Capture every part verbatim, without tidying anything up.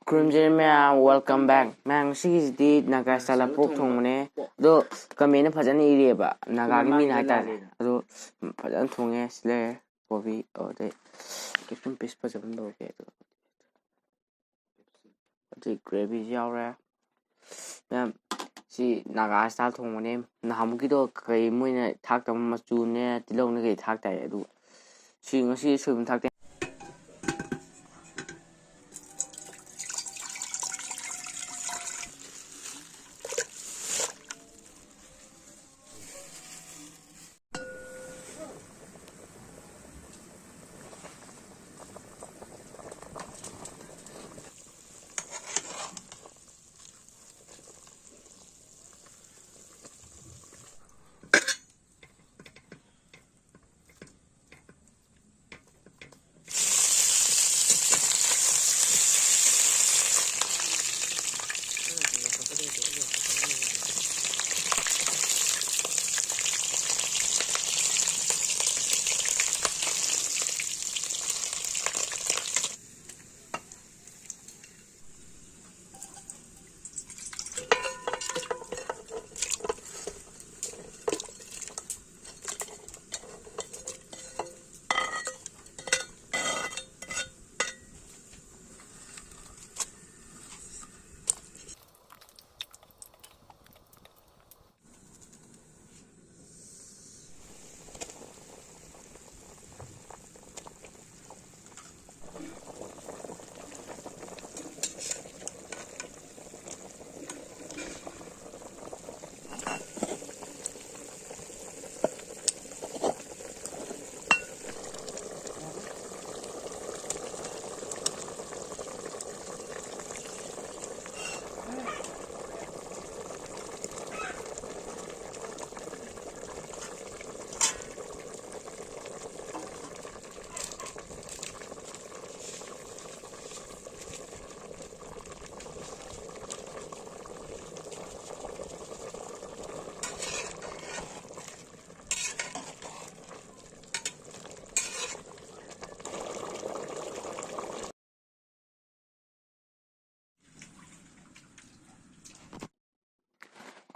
ꯈꯨꯔꯨꯝꯖꯔꯤ ꯃꯌꯥꯝ, welcome back꯫ ꯃꯌꯥꯝ, ꯉꯁꯤꯒꯤꯁꯤꯗꯤ Naga style ꯄꯣꯛ ꯊꯣꯡꯕꯅꯦ꯫ ꯑꯗꯣ comment ꯐꯖꯅ ꯏꯔꯦꯕ, ꯅꯥꯒꯥꯒꯤ ꯃꯤꯅ ꯍꯥꯏꯇꯥꯔꯦ꯫ ꯑꯗꯣ ꯐꯖꯅ ꯊꯣꯡꯉꯦ꯫ ꯁꯤ ꯂꯩꯔꯦ ꯀꯣꯕꯤ, ꯑꯗꯩ capsicum piece ꯐꯖꯕ ꯑꯃ ꯂꯧꯔꯒꯦ꯫ ꯑꯗꯣ ꯑꯗꯩ gravy ꯌꯥꯎꯔꯦ꯫ ꯃꯌꯥꯝ, ꯁꯤ ꯅꯥꯒꯥ style ꯊꯣꯡꯕꯅꯦ꯫ ꯅꯍꯥꯟꯃꯨꯛꯀꯤꯗꯣ ꯀꯩ ꯃꯣꯏꯅ ꯊꯥꯛꯇꯕ ꯃꯆꯨꯅꯦ, ꯇꯤꯜꯍꯧꯅꯦ ꯀꯩ ꯊꯥꯛꯇꯥꯏ꯫ ꯑꯗꯨ ꯁꯤ ꯉꯁꯤ ꯁꯣꯏꯕꯨꯝ ꯊꯥꯛꯇꯦ꯫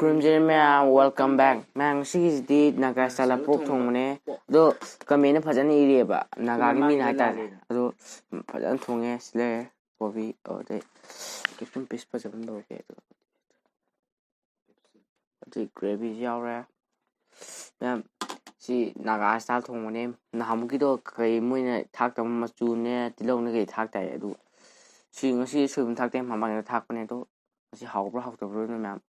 ꯈꯨꯔꯨꯝꯖꯔꯤ ꯃꯌꯥꯝ, welcome back꯫ ꯃꯌꯥꯝ, ꯉꯁꯤꯒꯤꯁꯤꯗꯤ ꯅꯥꯒꯥ style pork ꯊꯣꯡꯕꯅꯦ꯫ ꯑꯗꯣ comment ꯐꯖꯅ ꯏꯔꯤꯑꯕ, ꯅꯥꯒꯥꯒꯤ ꯃꯤꯅ ꯍꯥꯏꯇꯥꯔꯦ꯫ ꯑꯗꯣ ꯐꯖꯅ ꯊꯣꯡꯉꯦ꯫ ꯁꯤ ꯂꯩꯔꯦ ꯀꯣꯕꯤ, ꯑꯗꯩ capsicum piece ꯐꯖꯕ ꯑꯃ ꯂꯧꯔꯒꯦ꯫ ꯑꯗꯣ ꯑꯗꯩ gravy ꯌꯥꯎꯔꯦ꯫ ꯃꯌꯥꯝ, ꯁꯤ ꯅꯥꯒꯥ style ꯊꯣꯡꯕꯅꯦ꯫ ꯅꯍꯥꯟꯃꯨꯛꯀꯤꯗꯣ ꯀꯩ ꯃꯣꯏꯅ ꯊꯥꯛꯇꯕ ꯃꯆꯨꯅꯦ, ꯇꯤꯜꯍꯧꯅꯦ ꯀꯩ ꯊꯥꯛꯇꯥꯏ꯫ ꯑꯗꯨ ꯁꯤ ꯉꯁꯤ ꯁꯣꯏꯕꯨꯝ ꯊꯥꯛꯇꯦ, ꯃꯃꯥꯡꯗ ꯊꯥꯛꯄꯅꯦ꯫ ꯑꯗꯣ ꯃꯁꯤ ꯍꯥꯎꯕ꯭ꯔꯥ ꯍꯥꯎꯇꯕ꯭ꯔꯥ ꯅꯣꯏ ꯃꯌꯥꯝ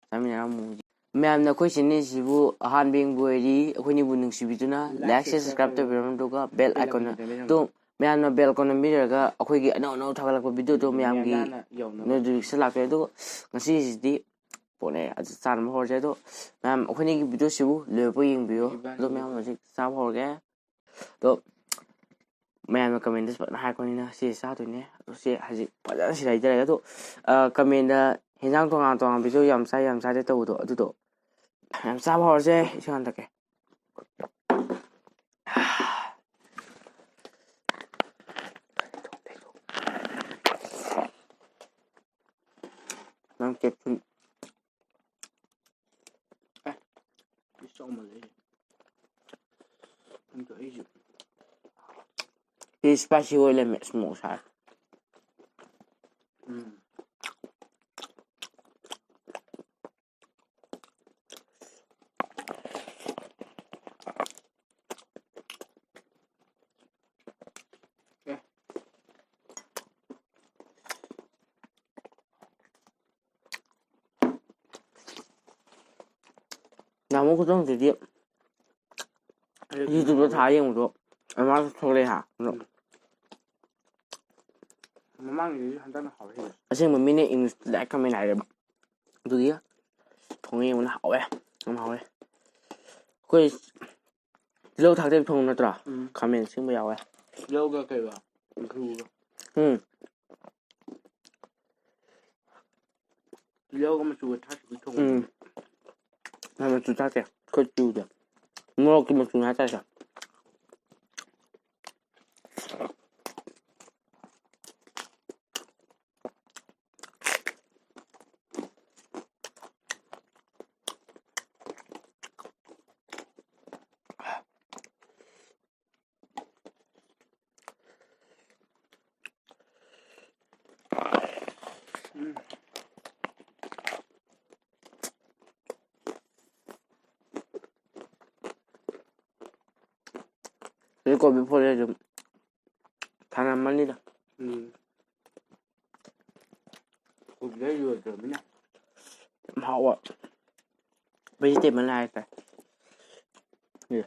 ꯆꯥꯃꯤꯟꯅꯔ ꯑꯃꯨꯛ ꯌꯦꯡꯁꯤ꯫ ꯃꯌꯥꯝꯅ ꯑꯩꯈꯣꯏ channelꯁꯤꯕꯨ ꯑꯍꯥꯟꯕ ꯌꯦꯡꯕ ꯑꯣꯏꯔꯗꯤ ꯑꯩꯈꯣꯏꯅꯤꯕꯨ ꯅꯨꯡꯁꯤꯕꯤꯗꯨꯅ like, share, subscribe ꯇꯧꯕꯤꯔꯝꯃꯨ, ꯑꯗꯨꯒ bell icon ꯑꯗꯨ ꯃꯌꯥꯝꯅ bell icon ꯅꯝꯕꯤꯔꯒ ꯑꯩꯈꯣꯏꯒꯤ ꯑꯅꯧ ꯑꯅꯧ ꯊꯥꯒꯠꯂꯛꯄ videoꯗꯣ ꯃꯌꯥꯝꯒꯤ notification ꯂꯥꯛꯇꯣꯏꯅꯤ꯫ ꯑꯗꯨꯒ ꯉꯁꯤꯁꯤꯗꯤ ꯄꯣꯠꯅꯦ ꯑꯗꯨ ꯆꯥꯅꯕ ꯍꯧꯔꯁꯦ꯫ ꯑꯗꯣ ꯃꯌꯥꯝ ꯑꯩꯈꯣꯏꯅꯤꯒꯤ videoꯁꯤꯕꯨ ꯂꯣꯏꯕ ꯌꯦꯡꯕꯤꯌꯨ꯫ ꯑꯗꯣ ꯃꯌꯥꯝ ꯍꯧꯖꯤꯛ ꯆꯥꯕ ꯍꯧꯔꯒꯦ꯫ ꯑꯗꯣ ꯃꯌꯥꯝꯅ commentꯗꯁꯨ ꯐꯖꯅ ꯍꯥꯏꯔꯛꯄꯅꯤꯅ ꯁꯤ ꯆꯥꯗꯣꯏꯅꯦ꯫ ꯑꯗꯣ ꯁꯤ ꯍꯧꯖꯤꯛ ꯐꯖꯅ ꯁꯤꯗ ꯍꯩꯖꯔꯒꯦ꯫ ꯑꯗꯣ commentꯗ ꯍꯦꯟꯖꯥꯡ ꯇꯣꯉꯥꯟ ꯇꯣꯉꯥꯟꯕꯁꯨ ꯌꯥꯝ ꯆꯥꯏ ꯌꯥꯝ ꯆꯥꯗꯦ ꯇꯧꯕꯗꯣ ꯑꯗꯨꯗꯣ ꯌꯥꯝ ꯆꯥꯕ ꯍꯧꯔꯁꯦ꯫ ꯏꯁꯤꯡ ꯍꯥꯟꯅ ꯊꯛꯀꯦ꯫ ꯅꯪ capsicum ꯑꯦ, ꯆꯥꯎꯃꯜꯂꯦ꯫ ꯑꯗꯣ ꯑꯩꯁꯨ ꯁꯤ spicy ꯑꯣꯏ ꯂꯩꯔꯝꯃꯦ, smoke ꯁꯥꯔꯦ꯫ ꯎꯝ꯫ ꯑꯦ꯫ ꯅꯍꯥꯟꯃꯨꯛ ꯈꯨꯇꯣꯡꯗꯨꯗꯤ YouTubeꯇ ꯊꯥ ꯌꯦꯡꯕꯗꯣ ꯑꯗꯨꯃꯥꯏꯅ ꯊꯣꯛꯂꯛꯑꯦ ꯍꯥ꯫ ꯑꯗꯣ ꯃꯃꯥꯡꯒꯤꯗꯨꯗꯤ ꯍꯟꯗꯛꯅ ꯍꯥꯎꯋꯦ ꯍꯦꯜꯂꯦ꯫ ꯑꯁꯦꯡꯕ ꯃꯤꯅ English direct comment ꯍꯥꯏꯔꯦꯕ꯫ ꯑꯗꯨꯒꯤ ꯊꯣꯡꯉ ꯌꯦꯡꯕꯅ ꯍꯥꯎꯋꯦ꯫ ꯌꯥꯝ ꯍꯥꯎꯋꯦ꯫ ꯑꯩꯈꯣꯏ ꯇꯤꯜꯍꯧ ꯊꯥꯛꯇꯕꯤ ꯊꯣꯡꯕ ꯅꯠꯇ꯭ꯔꯣ? ꯎꯝ꯫ ꯈꯥꯃꯦꯟ ꯑꯁꯤꯟꯕ ꯌꯥꯎꯋꯦ꯫ ꯇꯤꯜꯍꯧꯒ ꯀꯩꯒ? ꯃꯆꯨꯒ꯫ ꯎꯝ꯫ ꯇꯤꯜꯍꯧꯒ ꯃꯆꯨꯒ ꯊꯥꯛꯇꯕꯤ ꯊꯣꯡꯕ꯫ ꯎꯝ꯫ ꯃꯥ ꯃꯆꯨ ꯊꯥꯛꯇꯦ꯫ ꯑꯩꯈꯣꯏ ꯆꯨꯗꯦ꯫ ꯃꯣꯔꯣꯛꯀꯤ ꯃꯆꯨꯅꯦ ꯍꯥꯏꯇꯥꯔꯦ꯫ ꯎꯝ꯫ ꯅꯣꯏ ꯀꯣꯕꯤ ꯐꯨꯜꯁꯦ ꯑꯗꯨꯝ ꯊꯥꯅꯝꯃꯅꯤꯗ꯫ ꯎꯝ꯫ ꯀꯣꯕꯤ ꯂꯩ ꯂꯣꯏꯗ꯭ꯔꯕꯅꯤꯅ꯫ ꯌꯥꯝ ꯍꯥꯎꯕ vegetable ꯍꯥꯏꯇꯥꯔꯦ꯫ ꯎꯝ꯫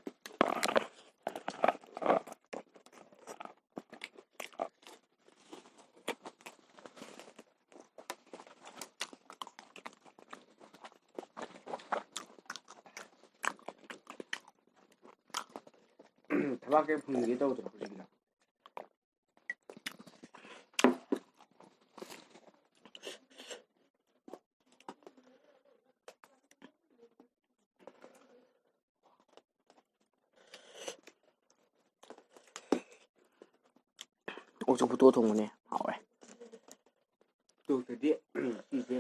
ꯊꯕꯥꯛꯁꯦ ꯐꯨꯟꯒꯦ ꯇꯧꯗ꯭ꯔꯣ ꯍꯧꯖꯤꯛꯀꯤꯗꯣ? ꯑꯣꯛꯁꯦ ꯐꯨꯠꯇꯣꯛꯑ ꯊꯣꯡꯕꯅꯦ ꯍꯥꯎꯋꯦ꯫ ꯐꯨꯠꯇꯣꯛꯇꯗꯤ ꯁꯤꯁꯦ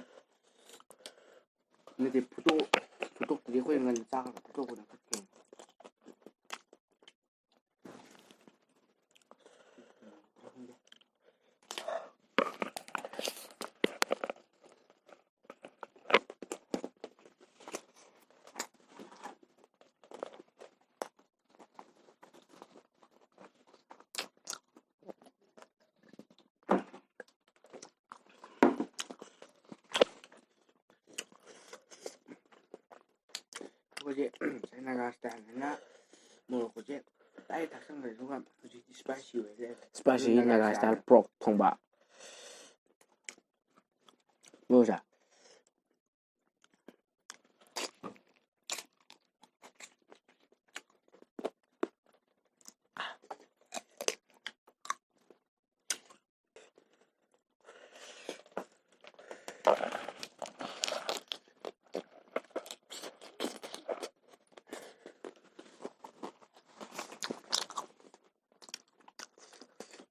ꯅꯠꯇꯦ, ꯐꯨꯠꯇꯣꯛ-, ꯐꯨꯠꯇꯣꯛꯇꯗꯤ ꯑꯩꯈꯣꯏ ꯉꯟꯅ ꯆꯥꯒꯗꯕ, ꯐꯨꯠꯇꯣꯛꯄꯅ ꯈꯔ ꯊꯦꯡꯉꯦ꯫ ꯑꯩꯈꯣꯏꯁꯦ ꯉꯁꯥꯏ ꯅꯥꯒꯥ ꯁ꯭ꯇꯥꯏꯜꯅꯤꯅ ꯃꯣꯔꯣꯛꯀꯁꯦ ꯇꯞꯇꯥꯏ ꯊꯥꯛꯆꯟꯈ꯭ꯔꯦ, ꯑꯗꯨꯒ ꯍꯧꯖꯤꯛꯇꯤ spicy ꯑꯣꯏ ꯂꯩꯔꯝꯃꯦ꯫ Spicy Naga Naga style style pork ꯊꯣꯡꯕ꯫ ꯎꯔꯁꯦ꯫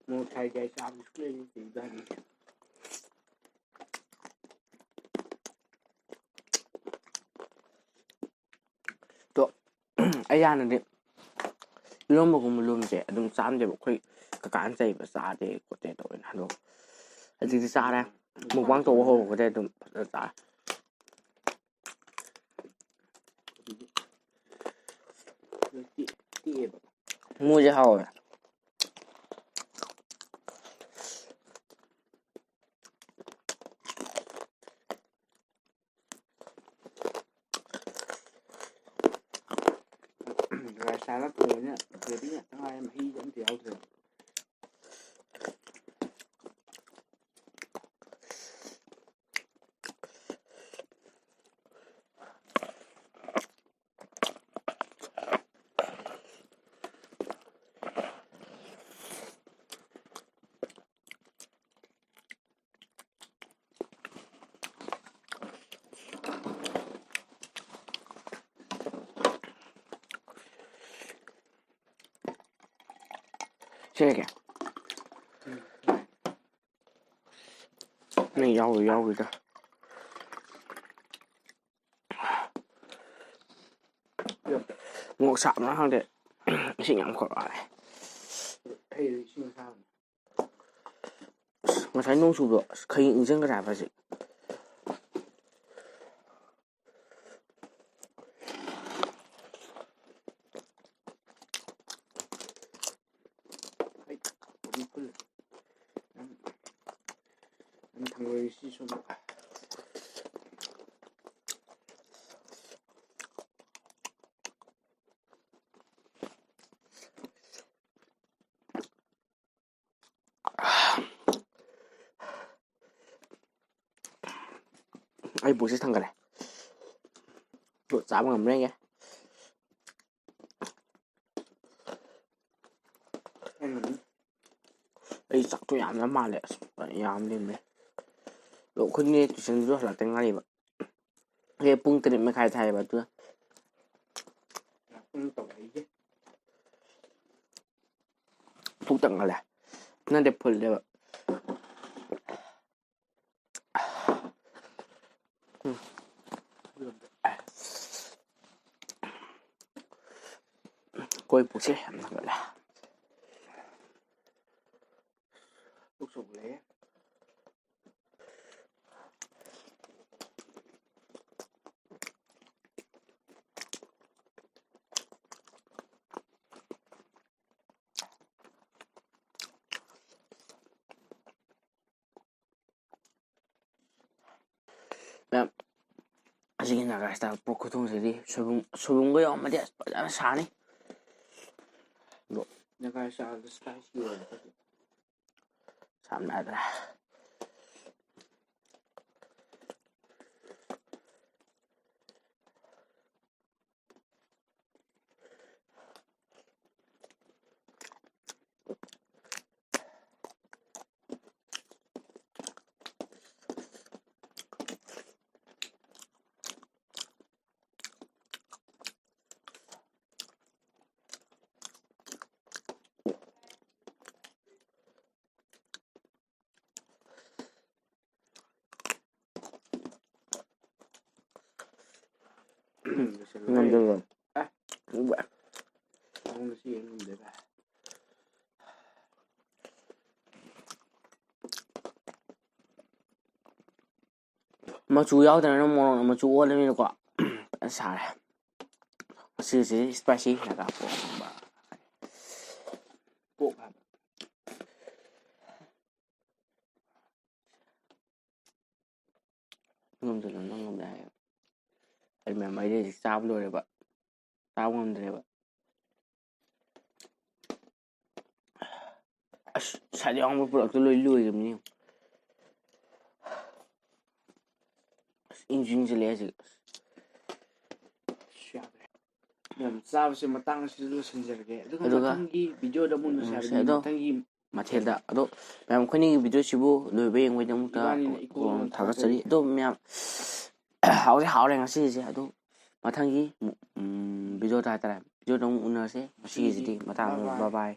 ꯃꯣꯔꯣꯛ ꯁꯥꯏꯗꯦ ꯑꯩ ꯆꯥꯕꯗꯤ ꯁꯨꯡꯂꯩ ꯂꯩꯇꯦ ꯏꯕꯥꯅꯤꯁꯦ꯫ ꯑꯗꯣ ꯑꯩ ꯍꯥꯟꯅꯗꯤ ꯏꯔꯣꯝꯕꯒꯨꯝꯕ ꯂꯣꯝꯁꯦ ꯑꯗꯨꯝ ꯆꯥꯔꯝꯗꯦꯕ꯫ ꯑꯩꯈꯣꯏ ꯀꯀꯥꯅ ꯆꯩꯕ, "ꯆꯥꯗꯦ ꯈꯣꯠꯇꯦ" ꯇꯧꯋꯦꯅ꯫ ꯑꯗꯣ ꯍꯧꯖꯤꯛꯇꯤ ꯆꯥꯔꯦ꯫ ꯃꯨꯛꯕꯥꯡ ꯇꯧꯕ ꯍꯧꯔꯛꯄꯗꯩ ꯑꯗꯨꯝ ꯐꯖꯅ ꯆꯥꯔꯦ꯫ ꯇꯦꯛꯑꯦꯕ꯫ ꯃꯣꯏꯁꯦ ꯍꯥꯎꯋꯦ꯫ ꯔꯥꯏꯁ ꯆꯥꯒ ꯊꯣꯡꯕꯅꯤꯅ ꯒ꯭ꯔꯦꯚꯤ ꯉꯥꯛꯇ ꯉꯥꯏꯔꯦ, ꯃꯍꯤꯁꯦ ꯑꯝꯇ ꯌꯥꯎꯗ꯭ꯔꯦ꯫ ꯁꯤꯔꯒꯦ꯫ ꯅꯪ ꯌꯥꯎꯔꯤ ꯌꯥꯎꯔꯤꯗ꯫ ꯃꯣꯔꯣꯛ ꯁꯥꯕꯅ ꯈꯪꯗꯦ꯫ ꯏꯁꯤꯡ ꯌꯥꯝ ꯈꯣꯠꯂꯛꯑꯦ꯫ ꯍꯩ ꯏꯁꯤꯡ ꯑꯁꯥꯕꯅꯤ꯫ ꯑꯁ, ꯉꯁꯥꯏ ꯅꯣꯡ ꯆꯨꯕꯗꯣ ꯑꯁ ꯈꯩ ꯏꯪꯁꯤꯟꯈ꯭ꯔꯦ ꯍꯥꯏꯕ ꯍꯧꯖꯤꯛ꯫ ꯑꯩ ꯕꯣꯗꯤ ꯐꯨꯜ꯫ ꯅꯪ ꯅꯪ ꯊꯥꯡꯒꯣꯏ ꯁꯤ ꯁꯨꯝ꯫ ꯑꯩ ꯄꯨꯛꯁꯦ ꯊꯟꯒꯠꯂꯦ꯫ ꯆꯥꯕ ꯉꯝꯕ꯭ꯔꯥ ꯌꯦꯡꯒꯦ꯫ ꯑꯩ ꯉꯝꯅꯤ꯫ ꯑꯩ ꯆꯥꯛꯇꯣ ꯌꯥꯝꯅ ꯃꯥꯜꯂꯦ꯫ ꯑꯁ ꯌꯥꯝ ꯂꯦꯝꯃꯦ꯫ ꯑꯗꯣ ꯑꯩꯈꯣꯏꯅꯦ ꯇꯨꯏꯁꯟꯁꯨ ꯍꯜꯂꯛꯇ ꯉꯥꯏꯔꯤꯕ꯫ ꯑꯦ ꯄꯨꯡ ꯇꯔꯦꯠ ꯃꯈꯥꯏ ꯊꯥꯏꯌꯦꯕ ꯑꯗꯨꯅ꯫ ꯉꯥꯛꯇꯪ ꯇꯧꯔꯛꯏꯁꯦ꯫ ꯄꯨꯛ ꯊꯟꯒꯠꯂꯦ꯫ ꯅꯠꯇꯦ ꯐꯨꯜꯂꯦꯕ꯫ ꯑꯩꯈꯣꯏ ꯄꯨꯛꯁꯦ ꯌꯥꯝ ꯊꯟꯒꯠꯂꯦ꯫ ꯄꯨꯛ ꯁꯧꯒꯠꯂꯛꯑꯦ꯫ ꯁꯤꯒꯤ ꯅꯥꯒꯥ ꯁ꯭ꯇꯥꯏꯜ ꯄꯣꯛ ꯈꯨꯊꯣꯡꯁꯤꯗꯤ ꯁꯣꯏꯕꯨꯝ ꯁꯣꯏꯕꯨꯝꯒ ꯌꯥꯎꯔꯝꯃꯗꯤ ꯑꯁ ꯐꯖꯅ ꯁꯥꯅꯤ꯫ ꯅꯥꯒꯥ ꯁ꯭ꯇꯥꯏꯜꯗ ꯁ꯭ꯄꯥꯏꯁꯤ ꯑꯣꯏꯔꯒꯗꯤ ꯁꯝꯅ ꯍꯥꯏꯔꯕꯗ ꯉꯝꯗꯕ ꯃꯆꯨ ꯌꯥꯎꯗ꯭ꯔꯅ ꯃꯣꯔꯣꯛꯅ ꯃꯆꯨ ꯑꯣꯜꯂꯃꯤꯅꯀꯣ ꯐꯖꯅ ꯁꯥꯔꯦ꯫ ꯉꯁꯤꯁꯤ ꯁ꯭ꯄꯥꯏꯁꯤ ꯅꯥꯒꯥ ꯄꯣꯛꯀꯨꯝꯕ ꯄꯣꯛ ꯍꯥꯏꯕ ꯉꯝꯗꯅ ꯅꯪ ꯉꯝꯗꯦ ꯍꯥꯏꯌꯦ꯫ ꯑꯩ ꯃꯌꯥꯝ ꯑꯩꯗꯤ ꯍꯧꯖꯤꯛ ꯆꯥꯕ ꯂꯣꯏꯔꯦꯕ, ꯆꯥꯕ ꯉꯝꯗ꯭ꯔꯦꯕ꯫ ꯑꯁ ꯁꯥꯏꯗ ꯌꯥꯎꯕ ꯄꯨꯔꯛꯇ ꯂꯣꯏ ꯂꯣꯏꯈꯤꯕꯅꯤ꯫ ꯑꯁ ꯏꯪꯁꯨ ꯏꯪꯁꯤꯜꯂꯛꯑꯦ ꯍꯧꯖꯤꯛ꯫ ꯌꯥꯝ ꯆꯥꯕꯁꯦ ꯃꯇꯥꯡ ꯑꯁꯤꯗ ꯂꯣꯏꯁꯤꯟꯖꯔꯒꯦ꯫ ꯑꯗꯨꯒ ꯑꯗꯨꯒ ꯃꯊꯪꯒꯤ ꯚꯤꯗꯤꯑꯣꯗ ꯑꯃꯨꯛ ꯎꯅꯁꯦ ꯎꯝ, ꯍꯥꯏꯕꯅꯤ꯫ ꯑꯗꯣ ꯃꯊꯪꯒꯤ ꯃꯊꯦꯜꯗ ꯑꯗꯣ ꯃꯌꯥꯝ ꯑꯩꯈꯣꯏꯅꯤꯒꯤ ꯚꯤꯗꯤꯑꯣꯁꯤꯕꯨ ꯂꯣꯏꯕ ꯌꯦꯡꯕꯒꯤꯗꯃꯛꯇ ꯏꯕꯥꯅꯤꯅ ꯏꯀꯣ ꯎꯝ, ꯂꯣꯟ ꯊꯥꯒꯠꯆꯔꯤ꯫ ꯑꯗꯣ ꯃꯌꯥꯝ ꯍꯥꯎꯗꯤ ꯍꯥꯎꯔꯦ ꯉꯁꯤꯁꯦ꯫ ꯑꯗꯣ ꯃꯊꯪꯒꯤ ꯎꯝ, ꯚꯤꯗꯤꯑꯣꯗ ꯍꯥꯏꯇꯥꯔꯦ, ꯚꯤꯗꯤꯑꯣꯗ ꯑꯃꯨꯛ ꯎꯅꯔꯁꯦ꯫ ꯉꯁꯤꯒꯤꯁꯤꯗꯤ ꯃꯇꯥꯡ ꯑꯃꯨꯛ Bye bye. ꯕꯥꯏ ꯕꯥꯏ꯫